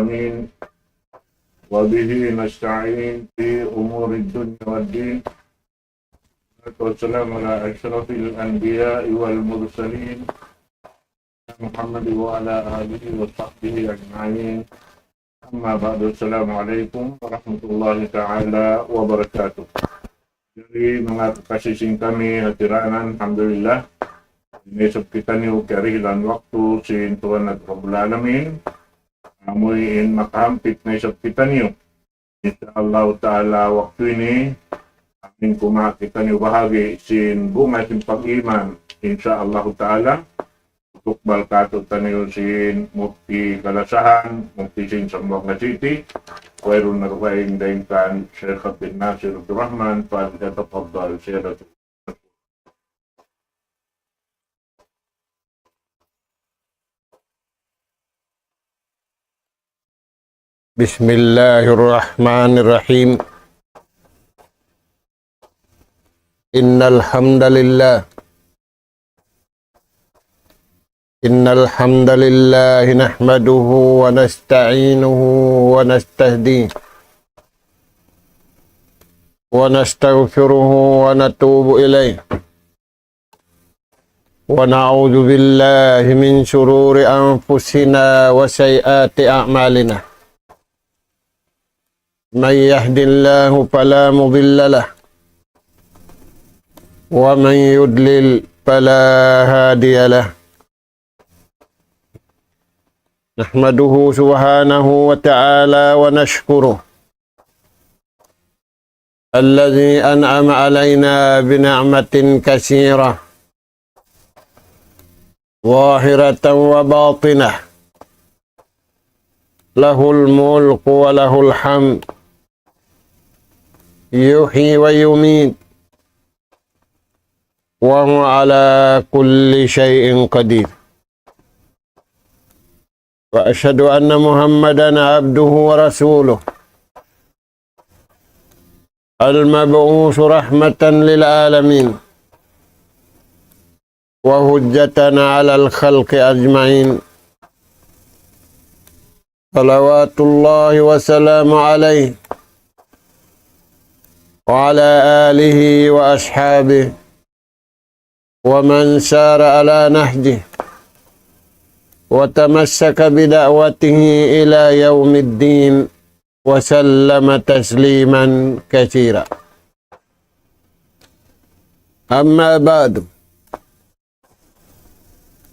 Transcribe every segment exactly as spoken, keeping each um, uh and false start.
العالمين، وبه نستعين في أمور الدنيا والدين. والصلاة والسلام على أشرف الأنبياء والمرسلين، محمد وعلى آله وصحبه أجمعين. أما بعد، السلام عليكم ورحمة الله تعالى وبركاته. Jari, manga kakasi sin kami, hati tiranan, alhamdulillah. Ini isab kitaniyu kiyarihilan waktu sin Tuhan natu' Rabbul Alamin. Amuin makahampit na isab kitaniyu. Insya Allah Ta'ala, waktu ini, amuin kumawa' kitaniyu bahagi' sin bunga sin pag-iman. Insya Allah Ta'ala, tukbal kātu'niyu sin mufti kalasahan, mufti sin Zamboanga City, wayruun na dugaing dayn kan Sheikh Abdul Nasir Abdul Rahman, فليتفضل سيادته. بسم الله الرحمن الرحيم. إن الحمد لله، إن الحمد لله نحمده ونستعينه ونستهديه ونستغفره ونتوب إليه، ونعوذ بالله من شرور أنفسنا وسيئات أعمالنا. من يهد الله فلا مضل له، ومن يضلل فلا هادي له. نحمده سبحانه وتعالى ونشكره، الذي أنعم علينا بنعمة كثيرة ظاهرة وباطنة، له الملك وله الحمد، يحيي ويميت، وهو على كل شيء قدير. وأشهد أن محمدا عبده ورسوله، المبعوث رحمة للعالمين وحجة على الخلق أجمعين، صلوات الله وسلامه عليه وعلى آله وأصحابه ومن سار على نهجه وتمسك بدعوته إلى يوم الدين وسلم تسليما كثيرا. أما بعد،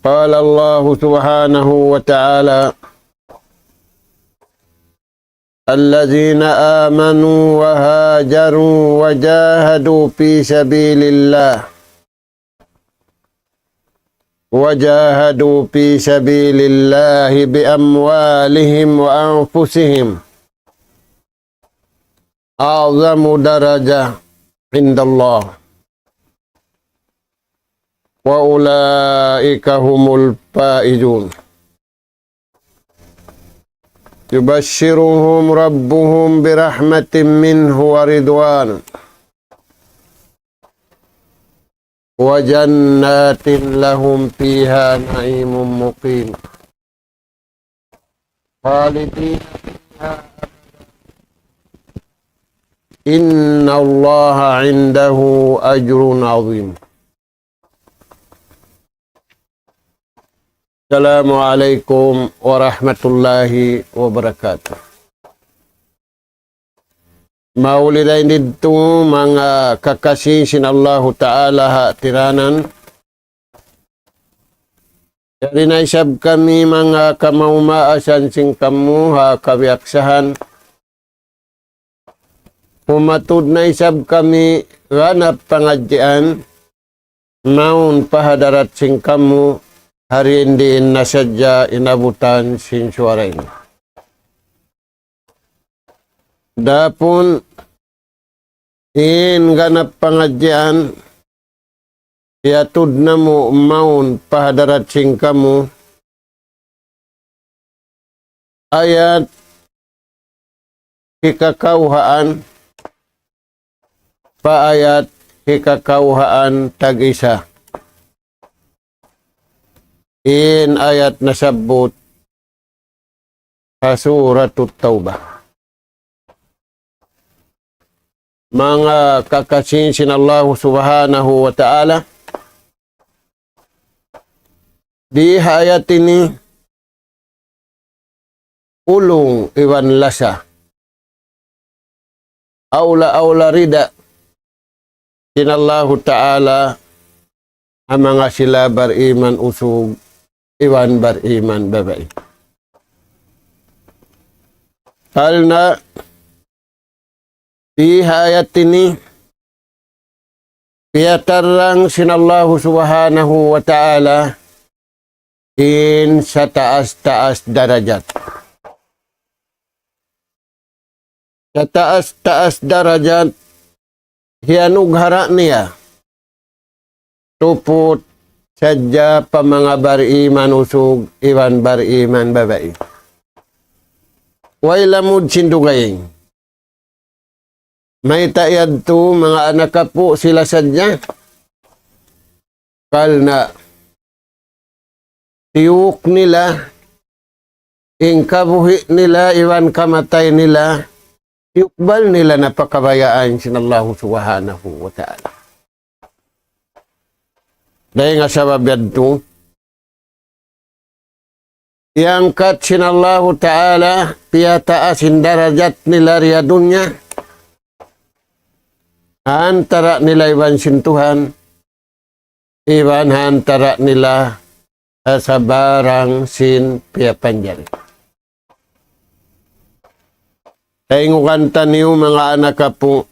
قال الله سبحانه وتعالى: الذين آمنوا وهاجروا وجاهدوا في سبيل الله، وجاهدوا في سبيل الله بأموالهم وأنفسهم أعظم درجة عند الله، وأولئك هم الفائزون. يبشرهم ربهم برحمة منه ورضوان وجنات لهم فيها نعيم مقيم خالدين فيها أبدا إن الله عنده أجر عظيم. Assalamu alaykum warahmatullahi wabarakatuh. Mauli dayn didtu manga kakasi sin Allahu Ta'ala ha tiranan. Yari na isab kami manga kamaas-maasan sin kamu ha kabiyaksahan. Humatud na isab kami ganap pangadjian, mawn pa hadarat sin kamu, ha diin-diin na sadja in abutan sin suwara ini. Adapun in ganap pangadjian, hiyatud namu' mawn pa hadarat sin kamu, ayat hikakawhaan pa ayat hikakawhaan tag-isa. In ayat nasabbut, ha Suratut Tawbah. Manga kakasi sin Allahu Subhanahu wa Ta'ala, di ha ayat ini ulung iban lasa. Awla-awla rida sin Allahu Ta'ala ha manga sila bariman usug iban bariman babai. Karna' di ha ayat ini, piyatarrang sin Allahu Subhanahu wa Ta'ala in sataas-taas darajat. Sataas-taas darajat hiyanughara' niya tuput sadja pa manga bariman usug iban bariman babai. Way lamud sin dugaing. Mayta' yadtu manga anak apu' sila sadja. Karna' tiyuk nila, in kabuhi' nila, iban kamatay nila, tiyukbal nila na pa kabayaan sin Allahu Subhanahu wa Ta'ala. Dayn ha sabab yadtu, iyangkat sin Allahu Ta'ala, piyataas in darajat nila di ha dunya, ha antara' nila iban sin Tuhan, iban ha antara' nila ha sabarang sin piyapanjari. Taingugan taniyu manga anak apu',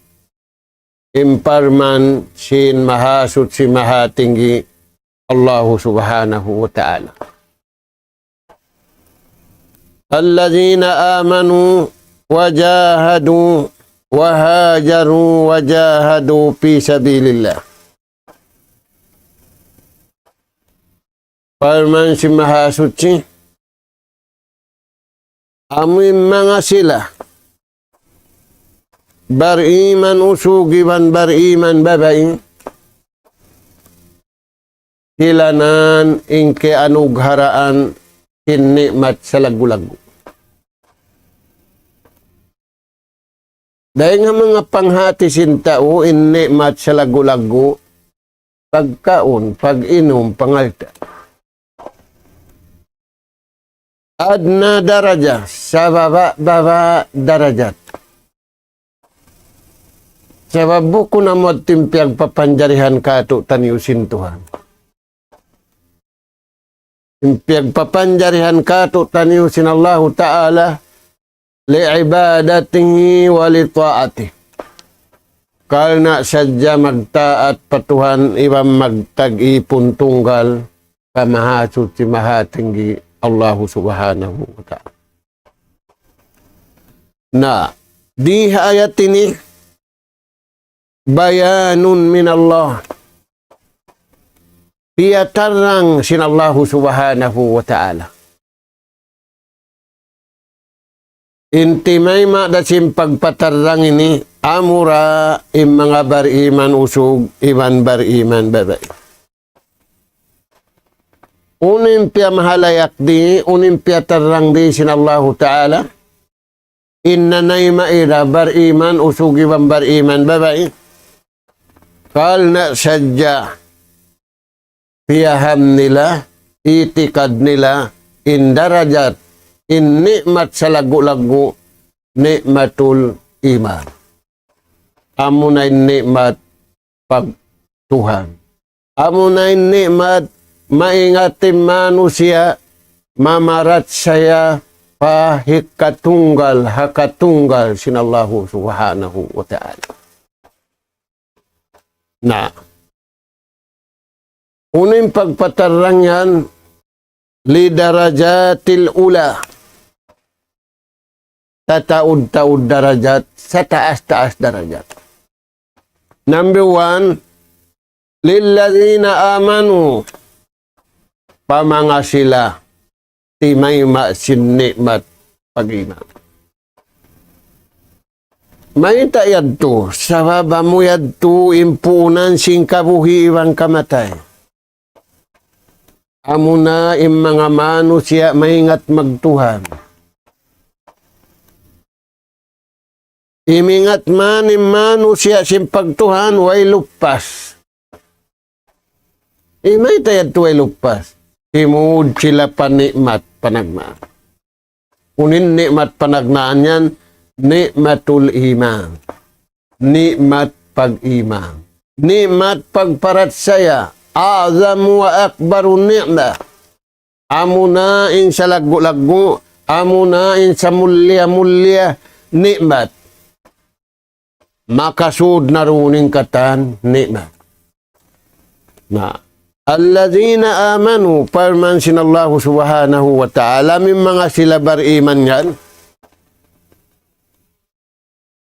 in parman sin Mahasuchi Mahatinggi Allahu Subhanahu wa Ta'ala. الذين آمنوا وجاهدوا وهاجروا وجاهدوا في سبيل الله. Parman sin Mahasuchi, amu in manga sila bariman usug iban bariman babai, sila yan in kiyanugharaan sin ni'mat salaggu'-laggu'. Dayn ha manga panghati sin tau in ni'mat salaggu'-laggu', pagkaun, pag-inum, pangalta'. Adna daraja, sababa'-baba' darajat. Sabab bukun amu yadtu in piyagpapanjarihan kātu'niyu sin Tuhan. In piyagpapanjarihan kātu'niyu sin Allahu Ta'ala, لعبادته ولطاعته. Karna' sadja magtaat pa Tuhan iban magtag-ipun tunggal pa Mahasuchi Mahatinggi Allahu Subhanahu wa Ta'ala. Na, di ha ayat ini, بيان من الله. Piyatarrang sin Allahu Subhanahu wa Ta'ala. In timayma' da sin pagpatarrang ini, amura in manga bariman usug, iban bariman babai. Unu in piyamahalayak di, unu in piyatarrang di sin Allahu Ta'ala, in nanayma' ira bariman usug iban bariman babai. Karna' sadja piyaham nila, itikad nila, in darajat, in ni'mat salaggu'-laggu', ni'matul iman. Amuna in ni'mat pagtuhan. Amuna in ni'mat maingat in manusiya' mamarachaya pa hikatunggal, ha katunggal sin Allahu Subhanahu wa Ta'ala. Na, unu in pagpatarrang yan, لدرجات العلى. Tataud-taud darajat, sataas-taas darajat. Number one, للذين آمنوا. Pa manga sila timayma' sin ni'mat pag-iman. Mayta' yadtu, sabab amu yadtu in puunan sin kabuhi' iban kamatay. Amuna in manga manusiya' maingat magtuhan. Imingat man in manusiya' sin pagtuhan, way luppas. Imayta' yadtu way luppas? Timud sila pa ni'mat panagnaan. Unu in ni'mat panagnaan yan? Ni'matul iman. Ni'mat pag-iman. Ni'mat pagparachaya. أعظم وأكبر نعمة. Amuna in salaggu'-laggu', amuna in samulliya-mulliya ni'mat. Makasud na duun in katan ni'mat. Na, الذين آمنوا, parman sin Allahu Subhanahu wa Ta'ala, in manga sila bariman yan.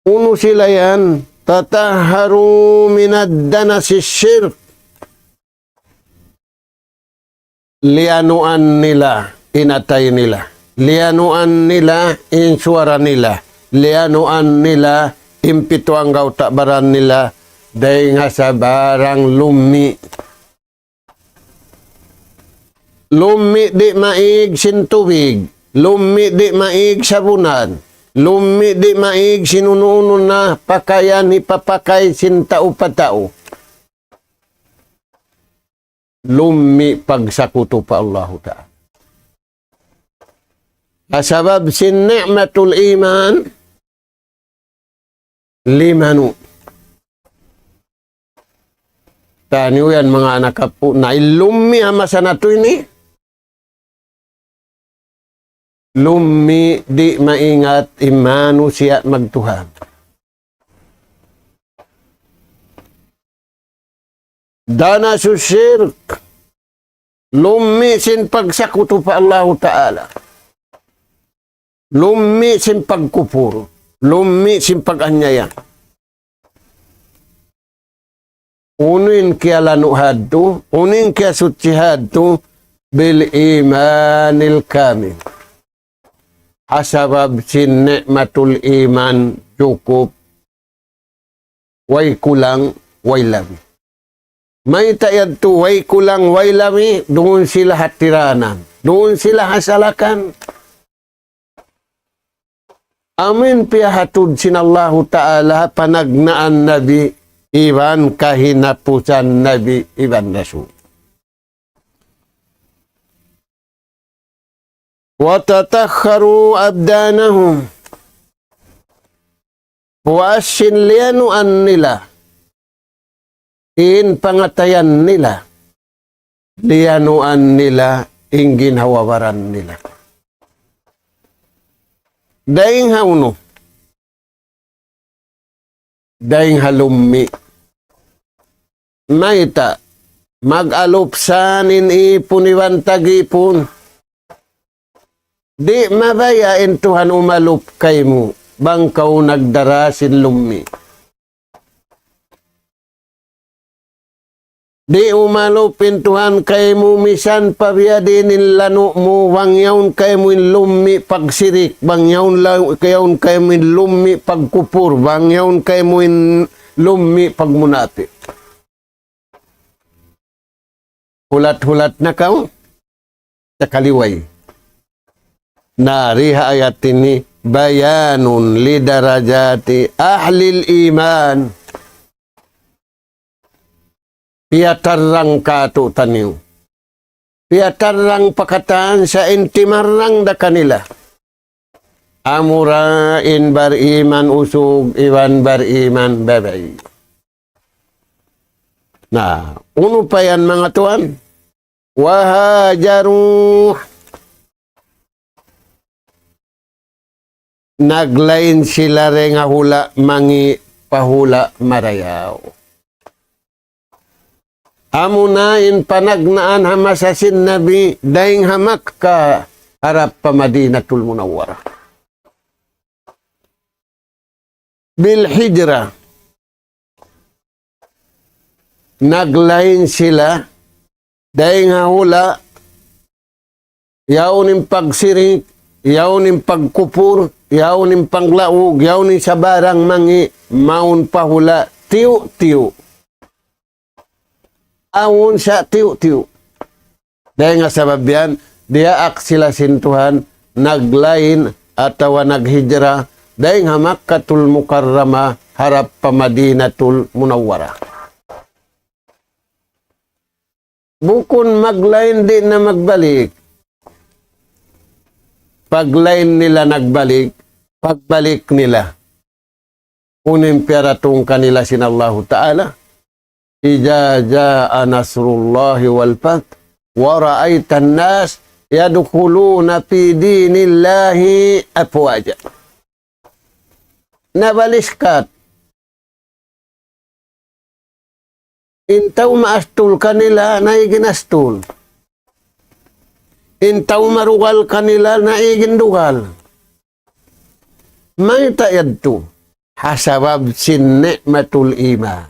Unu sila yan? تطهروا من دنس الشرك. Liyanuan nila in atay nila. Liyanuan nila in suwara nila. Liyanuan nila in pitu anggawta' baran nila dayn ha sabarang lummi'. Lummi' di' maig sin tubig. Lummi' di' maig sabunan. Lummi' di' maig sin unu-unu na pakayan hipapakay sin tau pa tau. Lummi' pagsakutu pa Allahu Ta'ala. Ha sabab sin ni'matul iman, limanu. Taniyu yan manga anak apu', na in lummi' ha masa natu' ini. Lummi' di' maingat in manusiya' magtuhan. دنس الشرك. Lummi' sin pagsakutu pa Allahu Ta'ala. Lummi' sin pagkupur. Lummi' sin pag-anyaya. Unu in kiyalanu' hadtu, unu in kiyasuchi hadtu, بالإيمان الكامل. Ha sabab sin ni'matul iman jukup, way kulang, way labi. Mayta' yadtu way kulang, way labi? Duun sila ha tiranan, duun sila ha salakan. Amu in piyahatud sin Allahu Ta'ala panagnaan Nabi iban kahinapusan Nabi iban Rasul. وتطهروا أبدانهم. Puas sin liyanuan nila in pangatayan nila, liyanuan nila in ginhawa-baran nila. Dayn ha unu? Dayn ha lummi'. Mayta', mag-alup san in ipun iban tag-ipun. Di' mabaya' in Tuhan umalup kaymu, bang kaw nagdara sin lummi'. Di' umalup in Tuhan kaymu misan pa biya' diin in lanu' mu, bang yaun kaymu in lummi' pagsirik, bang yaun la-, yaun kaymu in lummi' pagkupur, bang yaun kaymu in lummi' pagmunapik. Hulat-hulat na kaw, sakaliway. Na, di ha ayat ini, بيان لدرجات أهل الإيمان. Piyatarrang kātu'niyu. Piyatarrang pa katan sa in timarrang da kanila. Amura in bariman usug iban bariman babai. Na, unu pa yan manga tuwan? وهاجروا. Naglain sila dayn ha hula' mangi' pa hula' marayaw. Amuna in panagnaan ha masa sin Nabi dayn ha Makkah harap pa Madinatul Munawwarah. بالهجرة. Naglain sila dayn ha hula', yaun in pagsirik, yaun in pagkupur, yaun in panglaug, yaun in sabarang mangi', mawn pa hula' tiyu'-tiyu'. Awn sa tiyu'-tiyu'. Dayn ha sabab yan, diyaak sila sin Tuhan, naglain atawa naghijra dayn ha Makkatul Mukarramah harap pa Madinatul Munawwarah. Bukun maglain di' na magbalik. Paglain nila nagbalik, pagbalik nila. Unu in piyaratung kanila sin Allahu Ta'ala. إذا جاء نصر الله والفتح ورأيت الناس يدخلون في دين الله أفواجا. Nabaliskat. In tau maastul kanila, naig in astul. In tau marugal kanila, naig in dugal. Mayta' yadtu? Ha sabab sin ni'matul iman.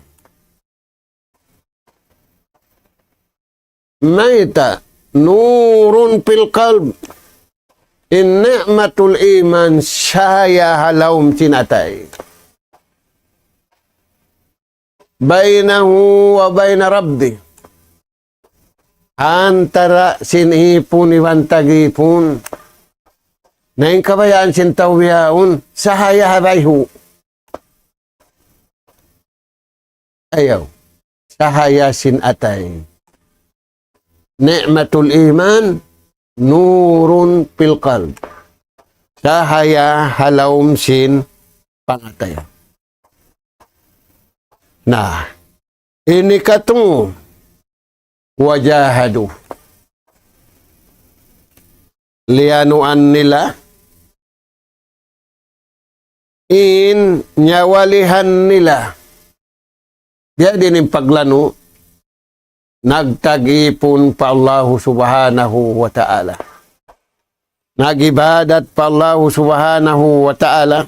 Mayta'? نور في القلب. In ni'matul iman sahaya ha lawm sin atay. بينه وبين ربه. Antara sin ipun iban tag-ipun. Na in kabayaan sin tau bihaun, sahaya ha bayhu'. Ayaw. Sahaya sin atay. نعمة الإيمان نور في القلب. Sahaya ha lawm sin pangatayan. Na, ini katu', وجاهدوا. Liyanuan nila in nyawalihan nila. Biya' diin in paglanu', nagtag-ipun pa Allahu Subhanahu wa Ta'ala. Nag-ibadat pa Allahu Subhanahu wa Ta'ala.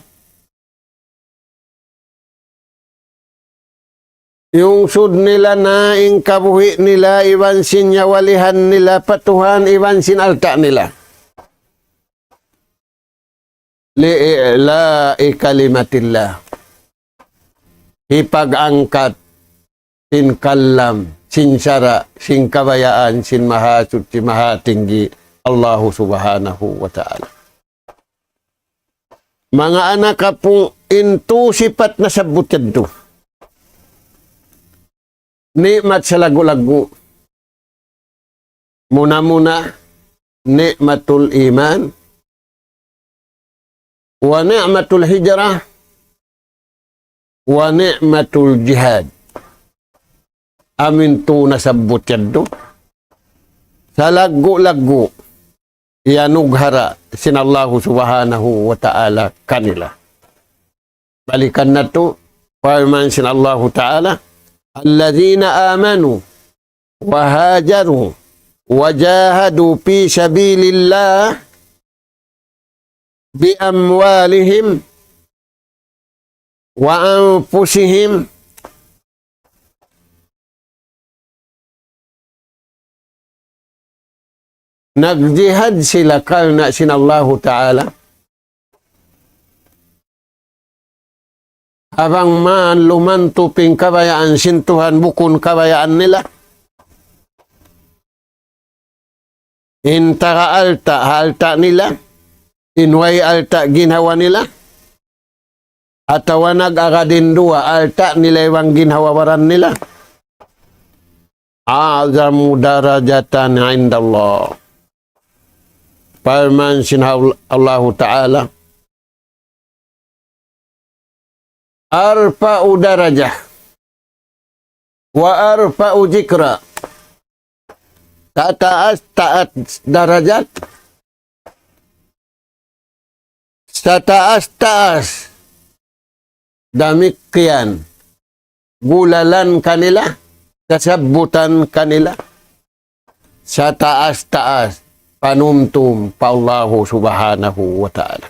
Iyungsud nila na in kabuhi' nila iban sin nyawalihan nila pa Tuhan iban sin alta' nila. لإعلاء كلمة الله. Hipag-angkat sin kalam, sin sara', sin kabayaan, sin Mahasuchi, Mahatinggi, Allahu Subhanahu wa Ta'ala. Manga anak apu', in tū sipat nasabbut yadtu. Ni'mat salaggu'-laggu'. Muna-muna, نعمة الإيمان, ونعمة الهجرة, ونعمة الجهاد. Amu in tū nasabbut yadtu. Salaggu'-laggu'. Iyanughara' sin Allahu Subhanahu wa Ta'ala kanila. Balikan natu', parman sin Allahu Ta'ala, الذين آمنوا وهاجروا وجاهدوا في سبيل الله بأموالهم وأنفسهم. Nagjihad sila karna' sin Allahu Ta'ala. Ha bang man lumantup in kabayaan sin Tuhan bukun kabayaan nila. In tara alta', alta' nila. In way alta' ginhawa nila. Atawa nag-agad in duwa, alta' nila iban ginhawa-baran nila. أعظم درجة عند الله. Parman sin Allahu Ta'ala, أرفع درجة وأرفع ذكرا. Sataas-taas darajat, sataas-taas damikkiyan gulalan kanila, kasabbutan kanila, sataas-taas panumtum pa Allahu Subhanahu wa Ta'ala.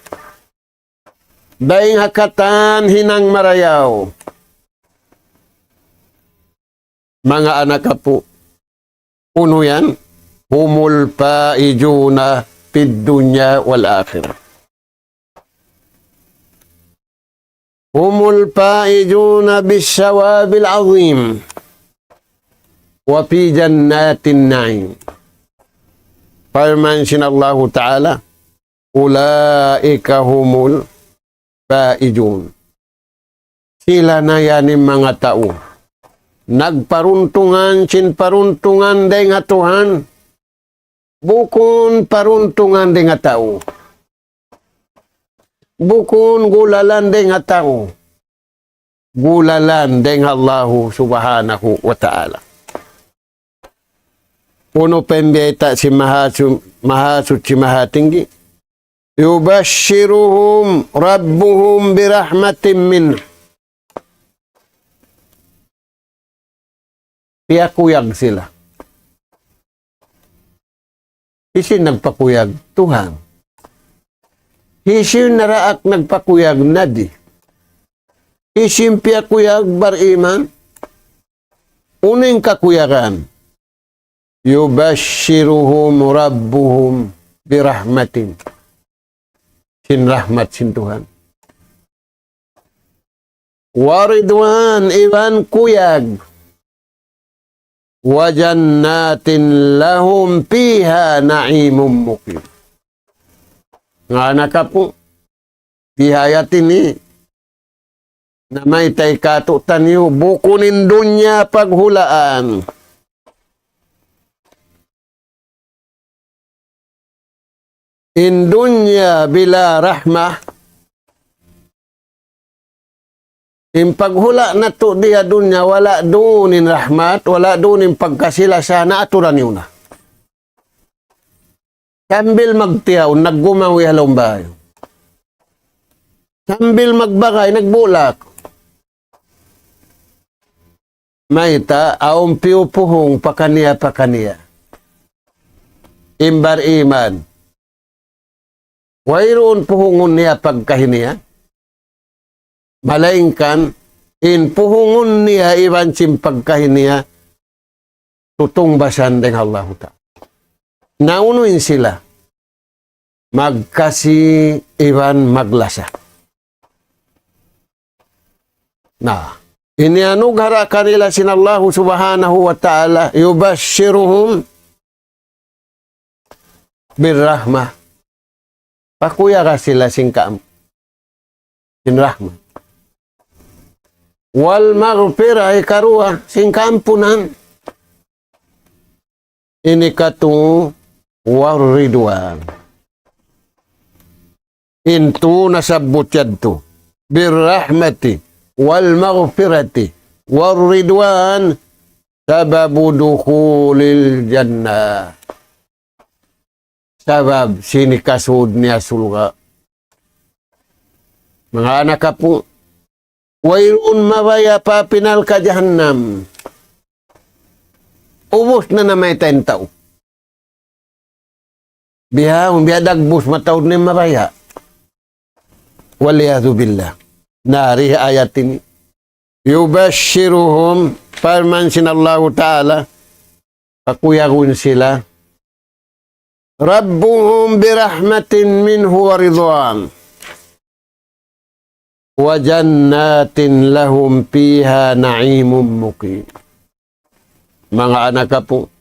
Dayng ha katan hinang marayaw. Manga anak apu', unu yan? هم الفائزون في الدنيا والآخرة. هم الفائزون بالثواب العظيم وفي جنات النعيم. Parman sin Allahu Ta'ala, أولئك هم فائزون. Sila na yan in manga tau nagparuntungan sin paruntungan dayn ha Tuhan. Bukun paruntungan dayn ha tau. Bukun gulalan dayn ha tau. Gulalan dayn ha Allahu Subhanahu wa Ta'ala. Unu pa in biyayta' sin Mahasu-, Mahasuchi Mahatinggi? يبشرهم ربهم برحمة منه. Piyakuyag sila. Hisiyu in nagpakuyag? Tuhan. Hisiyu in naraak nagpakuyag? Nabi. Hisiyu in piyakuyag? Bariman. Unu in kakuyagan? يبشرهم ربهم برحمة. Sin rahmat sin Tuhan. ورضوان, iban kuyag. وجنات لهم فيها نعيم مقيم. Manga anak apu', di ha ayat ini, namayta' katu'taniyu, bukun in dunya paghulaan. In dunya bila rahmah, in paghula' natu' di ha dunya, wala' duun in rahmat, wala' duun in pagkasi-lasa, naaturan niyu na. Sambil magtiyaun, naggumawi ha lawm bay. Sambil magbagay, nagbulak. Mayta', awn piyupuhung pakaniya-pakaniya. In bariman. Wayruun puhungun niya pagkahiniya. Malaingkan, in puhungun niya iban sin pagkahiniya, tutungbasan dayn ha Allahu Ta'ala. Na unu in sila? Magkasi iban maglasa. Na, ini anugerah kanila sin Allahu Subhanahu wa Ta'ala, يبشرهم بالرحمة. Pakuyaga sila sin kaam-, sin rahmat. والمغفرة, ikaruwa, sin kaampunan. Ini katu, والرضوان. In tu nasabbut yadtu. بالرحمة والمغفرة والرضوان سبب دخول الجنة. Sabab sin hikasud niya surga'. Manga anak apu', wayruun mabaya' pa api narka' jahannam. Ubus na namayta' in tau. Bihaun, biya' dagbus mataud na in mabaya'. والعياذ بالله. Na, di ha ayat ini. يبشرهم, parman sin Allahu Ta'ala, pakuyagun sila. ربهم برحمة منه ورضوان وجنات لهم فيها نعيم مقيم. Manga anak apu',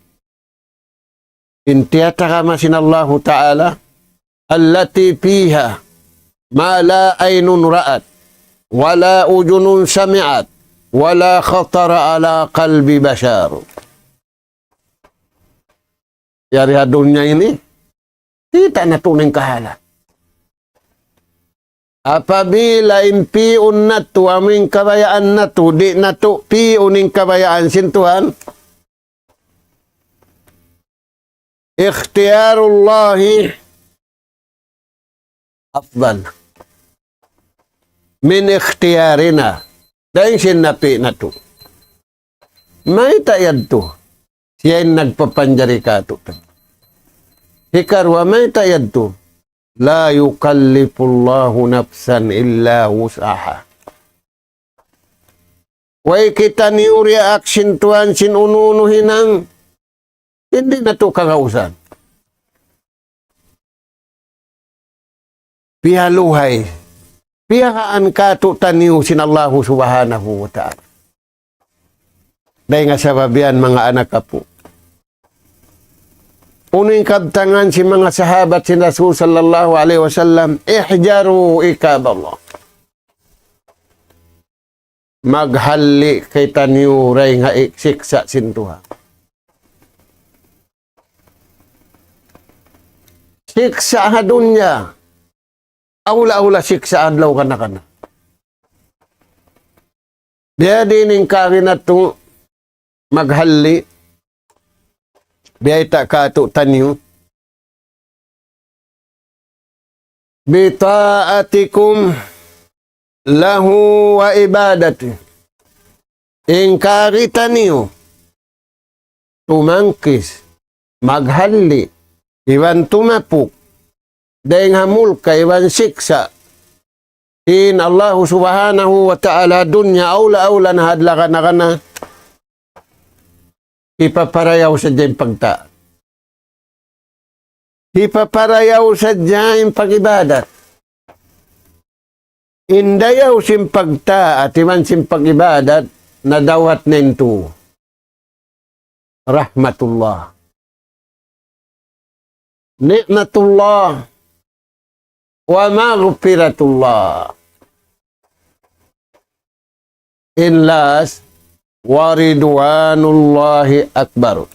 in tiyatagama sin Allahu Ta'ala, التي فيها ما لا عين رأت ولا أذن سمعت ولا خطر على قلب بشر. Yari ha dunya ini, kita' natu' in kahalan. Apabila in pi'un natu', amu in kabayaan natu', di' natu' pi'un in kabayaan sin Tuhan, اختيار الله أفضل من اختيارنا. Dayn sin napi' natu'. Mayta' yadtu? Siya in nagpapanjari katu'. Hikaruwa, mayta' yadtu? لا يكلف الله نفسا إلا وسعها. Way kitaniyu diyaak sin Tuhan sin unu-unu hinang, di' natu' kagausan. Piyaluhay, piyagaan katu'taniyu sin Allahu Subhanahu wa Ta'ala. Dayn ha sabab yan, manga anak apu'. Unu in kabtangan sin manga sahabat sin Rasul sallallahu alayhi wasallam, احذروا عقاب الله. maghalli' kitaniyu dayn ha siksa' sin Tuhan. Siksa' ha dunya, awla-awla siksa' adlaw kana-kana. Biya' diin in kari natu' maghalli', biya' ta' katu'taniyu. بطاعتكم له وعبادته. In kari taniyu, tumangkis, maghalli', iban tumapuk, dayn ha mulka iban siksa', in Allahu Subhanahu wa Ta'ala dunya awla-awla na ha adlaw kana-kana, hipaparayaw sadja in pagtaat. Hipaparayaw sadja in pag-ibadat. In dayaw sin pagtaat, iban sin pag-ibadat, nadawhat na in tū. Rahmatullah. Ni'matullah. Wa maghfiratullah. In last, wa ridwanullahi akbar.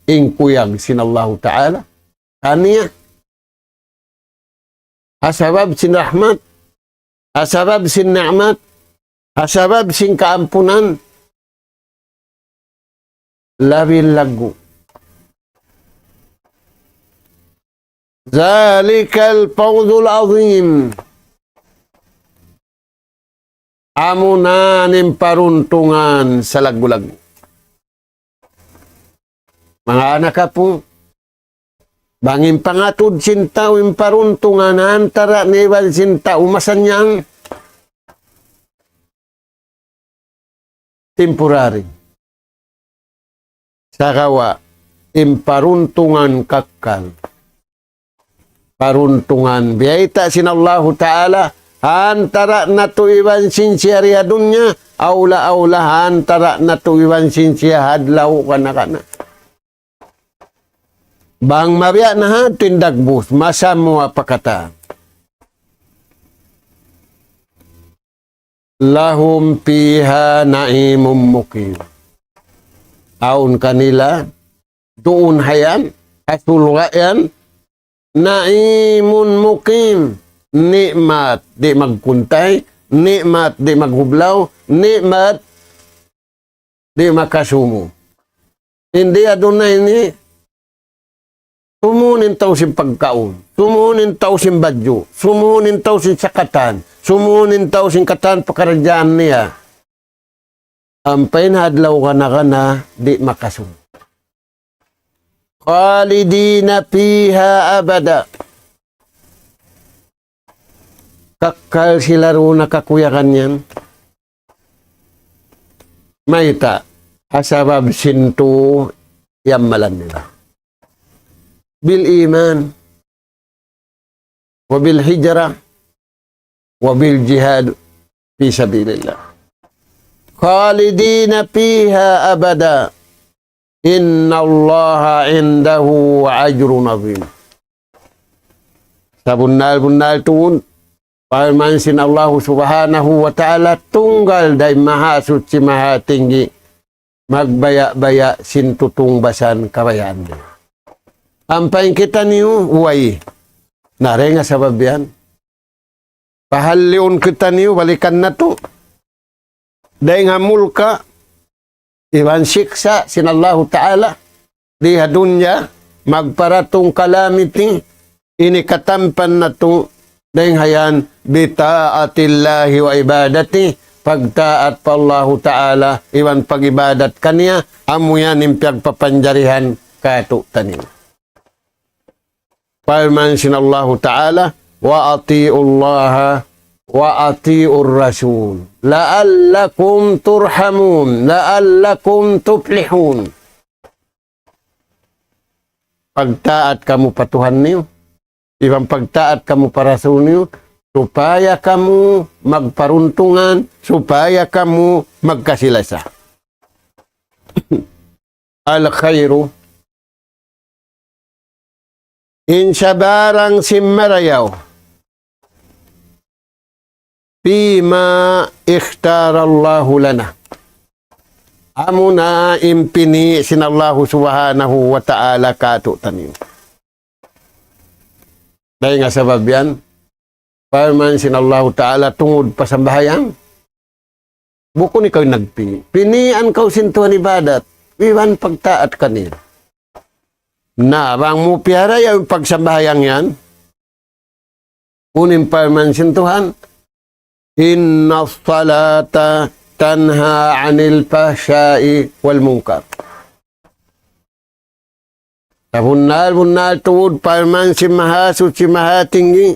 In kuyag sin Allahu Ta'ala kaniya. Ha sabab sin rahmat, ha sabab sin ni'mat, ha sabab sin kaampunan, labi laggu'. ذلك الفوز العظيم. Amuna in paruntungan salaggu'-laggu'. Manga anak apu, bang in pangatud sin tau in paruntungan antara' niya iban sin tau masannyang, temporary. Sagawa' in paruntungan kakkal. Paruntungan biyayta' sin Allahu Ta'ala, antara' natu' iban sin siya di ha dunya, awla-awla antara' natu' iban sin siya ha adlaw kana-kana. Bang mabiya' na ha tindagbus, masamuwa pa katan. لهم فيها نعيم مقيم. Awn kanila, duun ha yan, ha surga' yan, نعيم مقيم. Ni'mat di' magkuntay, ni'mat di' maghublaw, ni'mat di' makasumu. Di' ha dunya ini, sumuun in tau sin pagkaun, sumuun in tau sin badju', sumuun in tau sin sakatan, sumuun in tau sin katan pakaradjaan niya. Ampa in ha adlaw kana-kana di' makasumu. خالدين فيها أبدا. Kakkal sila duun ha kakuyagan yan. Mayta'? Ha sabab sin tū iyamalan nila. بالإيمان وبالهجرة وبالجهاد في سبيل الله. خالدين فيها أبدا. إن الله عنده أجر عظيم. Sabunnal-bunnal tuud, parman sin Allahu Subhanahu wa Ta'ala, tunggal da in Mahasuchi Mahatinggi, magbaya'-baya' sin tutungbasan kabayaan niya. Ampa in kitaniyu, way. Na, dayn ha sabab yan, pahalliun kitaniyu, balikan natu'. Dayn ha mulka', iban siksa' sin Allahu Ta'ala, di ha dunya, magparatung kalamity, ini katampan natu', dayn ha yan, بطاعة الله وعبادته, pagtaat pa Allahu Ta'ala, iban pag-ibadat kaniya, amu yan in piyagpapanjarihan katu'taniyu. Parman sin Allahu Ta'ala, وأطيعوا الله وأطيعوا الرسول لعلكم ترحمون، لعلكم تفلحون. Pagtaat kamu pa Tuhan niyu, iban pagtaat kamu pa Rasul niyu, supaya kamu magparuntungan, supaya kamu magkasi-lasa. الخير. In sabarang sin marayaw. فيما اختار الله لنا. Amuna in pini' sin Allahu Subhanahu wa Ta'ala kātu'niyu. Dayn ha sabab yan, parman sin Allahu Ta'ala tungud pa sambahayang, bukun ikaw in nagpini'. Pinian kaw sin Tuhan ibadat, iban pagtaat kaniya. Na, bang mu piyarayaw in pagsambahayang yan, unu in parman sin Tuhan, إن الصلاة تنهى عن الفحشاء والمنكر. Sabunnal-bunnal tuud parman sin Mahasuchi Mahatinggi,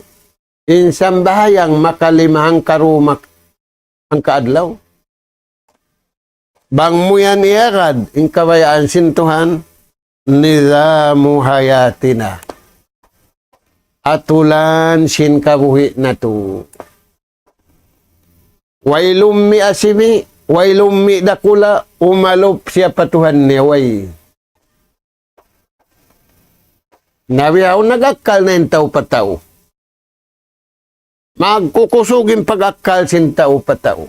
in sambahayang makalima hangkarumak hangka adlaw. Bang mu yan iyagad, in kabayaan sin Tuhan, نظام حياتنا. Atulan sin kabuhi' natu'. Way lummi' asibi', way lummi' dakula', umalup siya pa Tuhan niya, way. Na bihaun nag-akkal na in tau pa tau. Magkukusug in pag-akkal sin tau pa tau.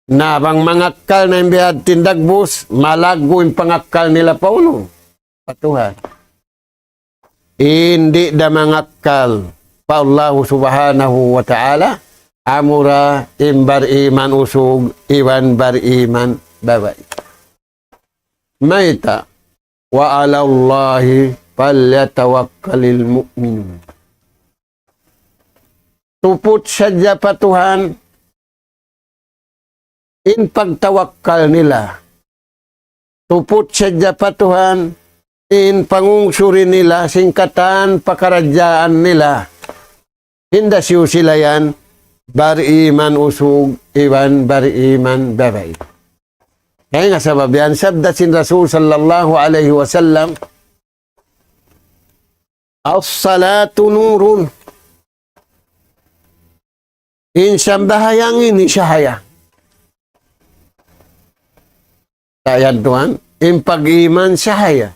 Na bang mangakkal na in biya' ha yan dagbus, malaggu' in pangakkal nila pa unu? Pa Tuhan. Di' da mangakkal pa Allahu Subhanahu wa Ta'ala, amura in bariman usug, iban bariman babai. Mayta', وعلى الله فليتوكل المؤمنون. Tuput sadja pa Tuhan in pagtawakkal nila. Tuput sadja pa Tuhan in pangungsuri nila sin katan pakaradjaan nila. Hinda siyu sila yan, bariman usug, iban bariman babai. Kaya nga sabab yan, sabda sin Rasul sallallahu alayhi wasallam, الصلاة نور. In sambahayang ini sahaya. Tayan tuwan, in pag-iman sahaya.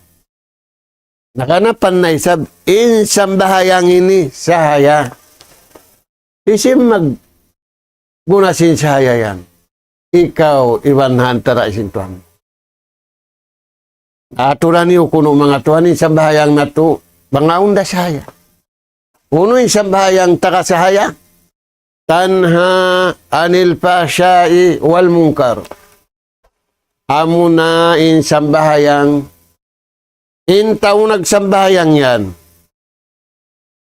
Nakanapan na isab, in sambahayang ini sahaya. Hisiyu in magguna sin sahaya yan? Ikaw, iban ha antara' sin Tuhan. Aturan niyu kunu' manga tuwan in sambahayang natu', bang awn da sahaya. Unu in sambahayang taga sahaya? تنهى عن الفحشاء والمنكر. Amuna in sambahayang, in tau nagsambahayang yan,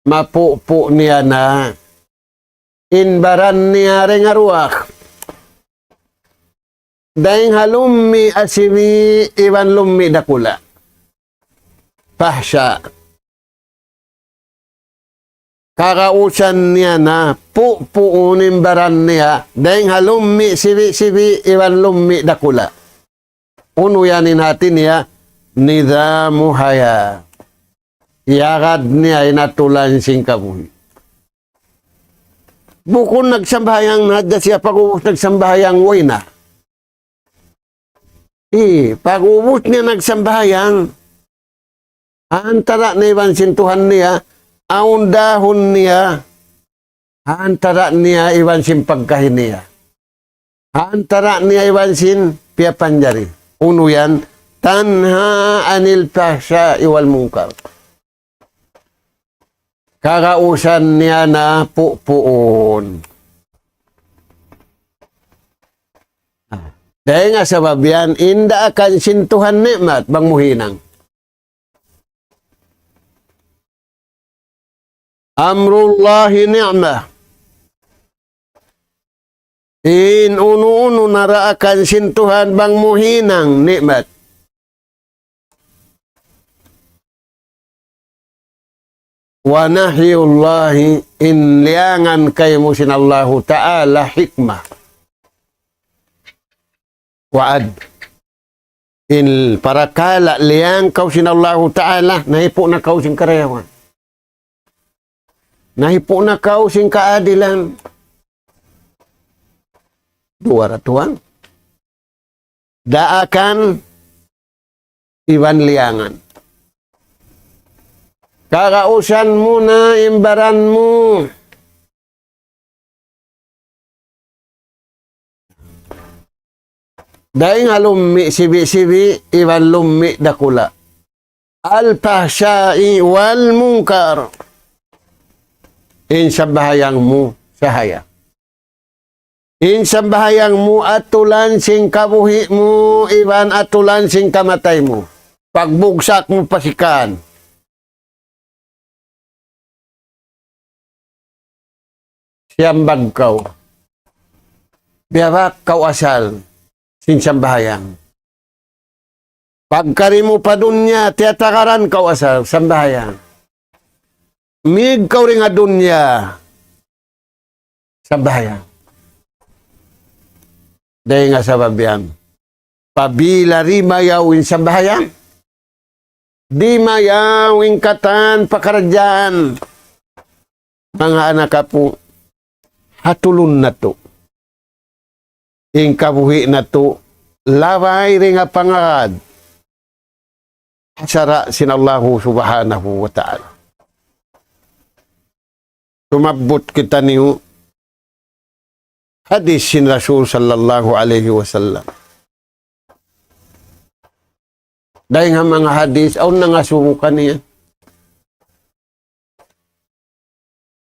mapupu' niya na in baran niya dayn ha duwa. Dayn ha lummi' asibi' iban lummi' dakula'. Fahsya. Kagausan niya na pupuun in baran niya dayn ha lummi' sibi'-sibi' iban lummi' dakula'. Unu yan in hati niya, nizamu haya. Iyagad niya in atulan sin kabuhi'. Bukun nagsambahayang na hadja siya, pag'ubus nagsambahayang way na. I, pag'ubus niya nagsambahayang, antara' niya iban sin Tuhan niya, awn dahun niya, antara' niya iban sin pagkahi niya. Antara' niya iban sin piyapanjari. Unu yan, تنهى عن الفحشاء والمنكر. Kagausan niya na pupuun. Dayn ha sabab yan, in daakan sin Tuhan ni'mat, bang mu hinang. أمر الله نعمة. In unu-unu na daakan sin Tuhan bang mu hinang ni'mat. ونهي الله, in liyangan kaymu sin Allahu Ta'ala hikmah. Wa'ad. In parakala' liyang kaw sin Allahu Ta'ala, nahipu' na kaw sin karayawan. Nahipu' na kaw sin kaadilan. Duwa ra tuwan. Daakan iban liyangan. Kagausan mu na in baran mu. Dayn ha lummi' sibi'-sibi' iban lummi' dakula'. الفحشاء والمنكر. In sambahayang mu sahaya. In sambahayang mu atulan sin kabuhi' mu, iban atulan sin kamatay mu. Pagbugsak mu pa sikan. Siyambag kaw. Biyabak kaw asal sin sambahayang. Pagkari mu pa dunya, tiyatagaran kaw asal sambahayang. Mīg kaw dayn ha dunya, sambahayang. Dayn ha sabab yan, apabila di' mayaw in sambahayang, di' mayaw in katan pakaradjaan, manga anak apu', hatulun natu' in kabuhi' natu' labay dayn ha pangagad ha sara' sin Allahu Subhanahu wa Ta'ala. Sumabbut kitaniyu hadis sin Rasul sallallahu alayhi wasallam. Dayn ha manga hadis, awn nangasubu kaniya.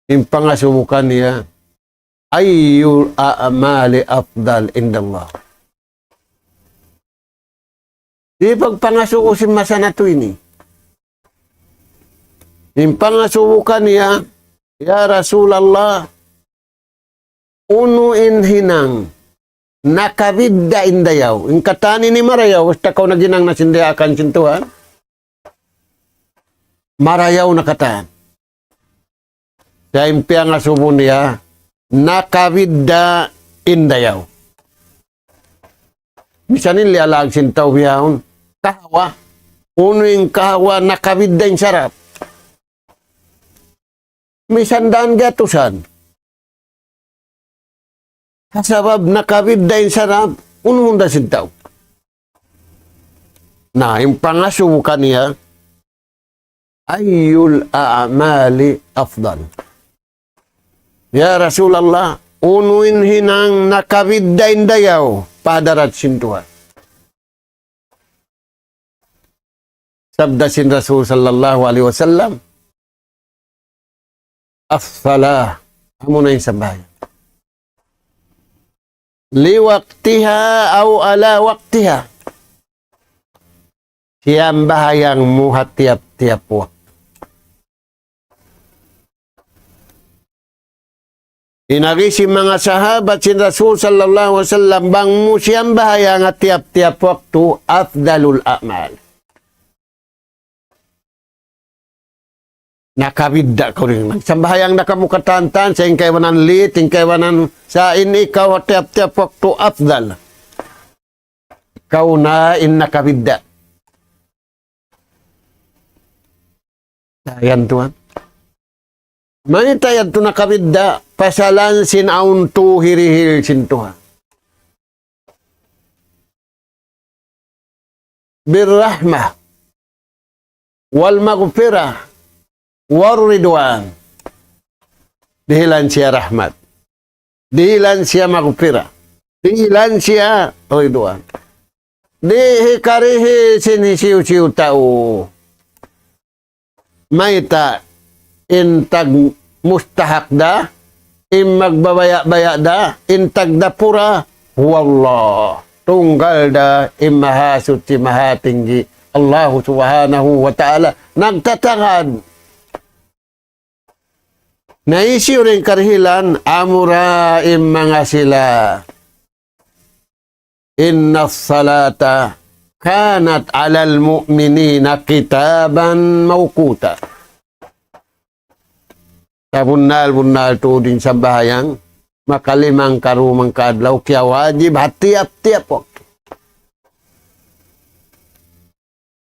In pangasubu kaniya, أي الأعمال أفضل عند الله. Di' pagpangasubu sin masa natu' ini. In pangasubu kaniya, "Ya Rasulullah, unu in hinang nakabidda' in dayaw?" In katan ini marayaw, basta kaw naghinang na sin dayaakan sin Tuhan. Marayaw na katan. Sa' in piyangasubu niya, nakabidda' in dayaw. Misan in liyalag sin tau bihaun, kahawa. Unu in kahawa nakabidda' in sarap. Misan dan gatusan. Ha sabab nakabidda' in sarap, unu hunda sin tau. Na, in pangasubu kaniya, "أي الأعمال أفضل." Ya Rasulullah, unu in hinang nakabidda' in dayaw pa hadarat sin Tuhan? Sabda sin Rasul sallallahu alayhi wasallam, "الصلاة." Amuna in sambahayang. "لوقتها أو على وقتها." Siyambahayang mu ha tiyap-tiyap waktu. In agi sin manga sahabat sin Rasul sallallahu alayhi wasallam, bang mu siyambahayang ha tiyap-tiyap waktu, أفضل الأعمال. Nakabidda' kaw dayn. Sambahayang da kamu katantan, sa' in kaibanan lit, in kaibanan sa' in ikaw ha tiyap-tiyap waktu afdal. Kaw na in nakabidda'. Yan tuwan. Mayta' yadtu nakabidda', pasalan sin awn tū hirihil sin Tuhan. بالرحمة والمغفرة والرضوان. Dihilan siya rahmat. Dihilan siya maghfirah. Dihilan siya ridwan. Di' hikarihil sin hisiyu-siyu tau. Mayta' in tagmustahak da, in magbabaya'-baya' da, in tagdapura, huwallah. Tunggal da in Mahasuchi, Mahatinggi, Allahu Subhanahu wa Ta'ala. Nagtatagad. Na hisiyu in karihilan, amura in manga sila. إن الصلاة كانت على المؤمنين كتابا موقوتا. Sabunnal-bunnal tuud in sambahayang, makalimang karuman kaadlaw, kiyawajib ha tiyap-tiyap waktu.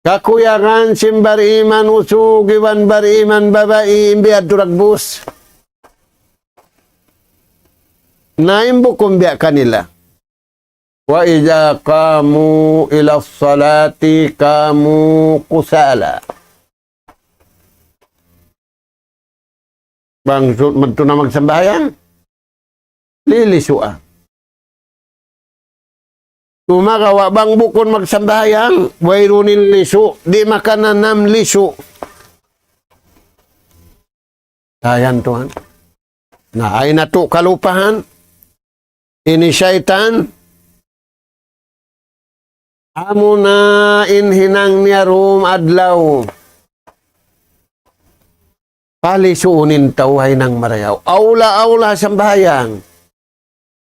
Kakuyagan sin bariman usug iban bariman babai in biyadtu dagbus. Na in bukun biya' kanila. وإذا قاموا إلى الصلاة قاموا كسالى. Bang su-, madtu na magsambahayang, lilisuan. Sumagawa' bang bukun magsambahayang, wayruun in lisu', di' makananam lisu'. Dayan tuwan. Na, ayaw natu' kalupahan. Ini saytan. Amuna in hinang niya dum adlaw. Palisuun in tau ha hinang marayaw. Awla-awla sambahayang.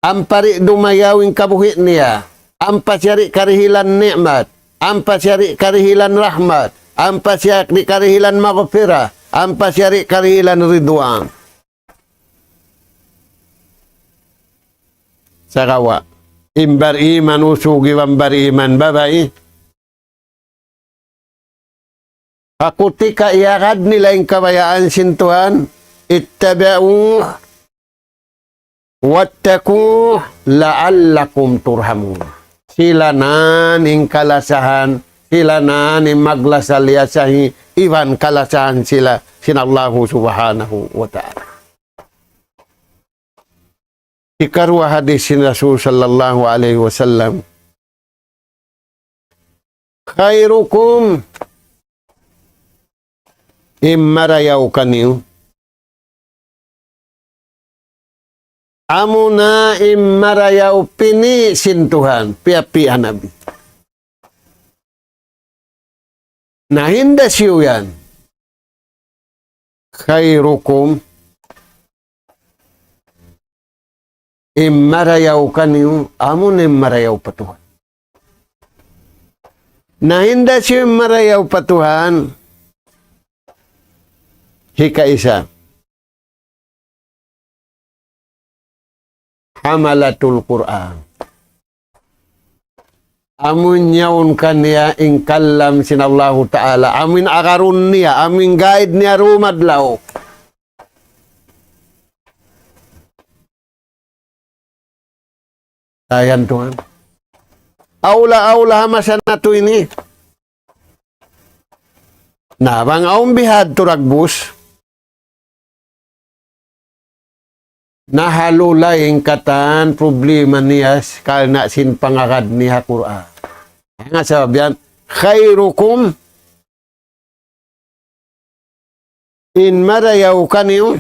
Ampa di' dumayaw in kabuhi' niya. Ampa siya di' karihilan ni'mat. Ampa siya di' karihilan rahmat. Ampa siya di' karihilan maghfirah. Ampa siya di' karihilan ridwan. Sagawa'. In bariman usug iban bariman babai. Hakutika iyagad nila in kabayaan sin Tuhan, اتبعوه واتقوه لعلكم ترحمون. Sila na in kalasahan, sila na in maglasa-liyasahi, iban kalasahan sila sin Allahu Subhanahu wa Ta'ala. Hikaruwa hadis sin Rasul sallallahu alayhi wasallam. خيركم, in marayaw kaniyu. Amuna in marayaw pini' sin Tuhan, piyapi'an Nabi. Na hinda siyu yan. خيركم, in marayaw kaniyu, amuna in marayaw pa Tuhan. Na hinda siyu in marayaw pa Tuhan, hikaisa. حملة القرآن. Amu in yaun kaniya in kalam sin Allahu Ta'ala. Amu in agarun niya, amu in guide niya dum adlaw. Dayan tuwan. Awla-awla ha masa natu' ini. Na, bang awn bihadtu dagbus. Nahalulay in katan problema niya karna' sin pangagad niya ha Qur'an. Hangkan sabab yan, خيركم, in marayaw kaniyu,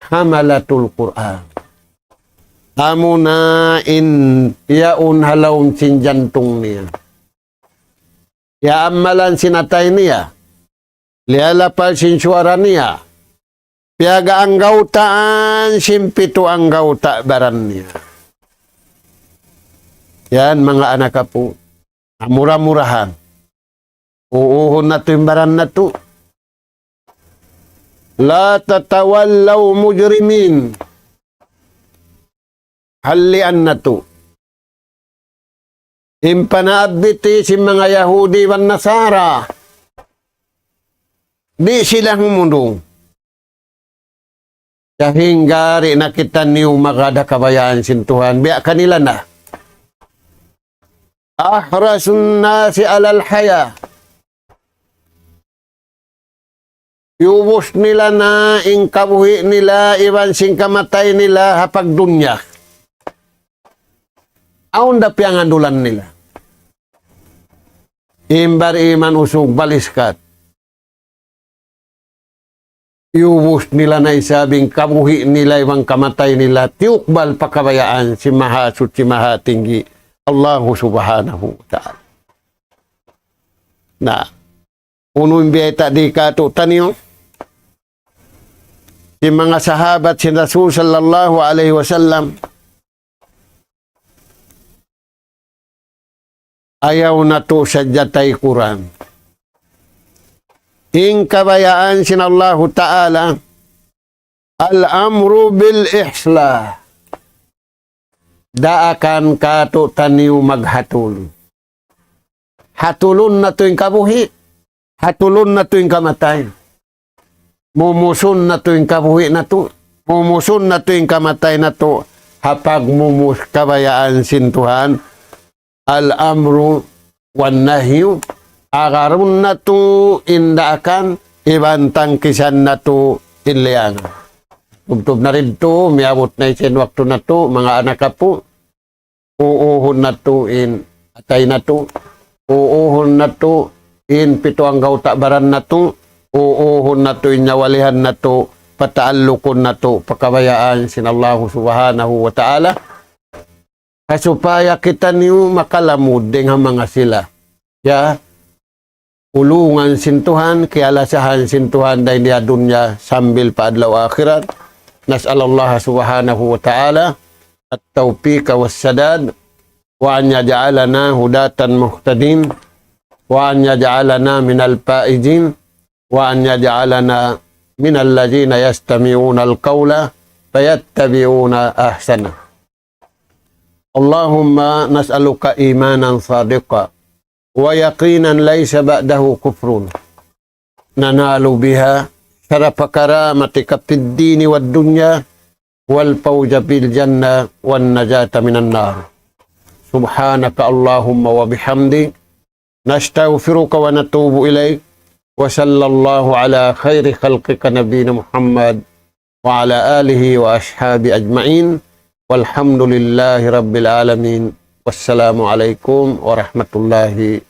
حملة القرآن. Amuna in yaun ha lawm sin jantung niya. Iyaamalan sin atay niya. Liyalapal sin suwara niya. Piyag-anggawtaan sin pitu anggawta' baran niya. Yan, manga anak apu'. Mura-murahan. Uuhun natu' in baran natu'. لا تتولوا مجرمين. Hallian natu'. In panabbiti sin manga Yahudi iban Nasara. Di' sila humundung. Sahingga di' na kitaniyu magad ha kabayaan sin Tuhan. Biya' kanila na. أحرص الناس على الحياة. Iyubus nila na in kabuhi' nila iban sin kamatay nila ha pagdunya. Awn da piyangandulan nila. In bariman usug baliskat. Iyubus nila na isab in kabuhi' nila iban kamatay nila, tiyukbal pa kabayaan sin Mahasuchi Mahatinggi, Allahu Subhanahu wa Ta'ala. Na, unu in biyayta' di katu'taniyu, sin manga sahabat sin Rasul sallallahu alayhi wasallam, ayaw natu' sadja taykuran. In kabayaan sin Allahu Ta'ala, الأمر بالإصلاح. Daakan katu'taniyu maghatul. Hatulun natu' in kabuhi', hatulun natu' in kamatay. Mumusun natu' in kabuhi' natu', mumusun natu' in kamatay natu', ha pagmumus kabayaan sin Tuhan, الأمر والنهي, agarun natu' in daakan, iban tangkisan natu' in liyangan. Tubtub na rin tu, miyabut na isin waktu natu', manga anak apu. Uuhun natu' in atay natu'. Uuhun natu' in pitu anggawta' baran natu'. Uuhun natu' in nyawalihan natu'. Pataallukun natu'. Pakabayaan sin Allahu Subhanahu wa Ta'ala. Ha supaya kitaniyu makalamud dayn ha manga sila. Ya, ulungan sin Tuhan, kiyalasahan sin Tuhan dayn di ha dunya sambil pa adlaw akhirat. نسأل الله سبحانه وتعالى التوفيق والسداد، وأن يجعلنا هداة مهتدين، وأن يجعلنا من الفائزين، وأن يجعلنا من الذين يستمعون القول فيتبعون أحسنه. اللهم نسألك إيمانا صادقا ويقينا ليس بعده كفر، ننال بها شرف كرامتك في الدين والدنيا والفوز بالجنة والنجاة من النار. سبحانك اللهم وبحمدك، نستغفرك ونتوب إليك، وصلى الله على خير خلقك نبينا محمد وعلى آله وأصحابه أجمعين، والحمد لله رب العالمين، والسلام عليكم ورحمة الله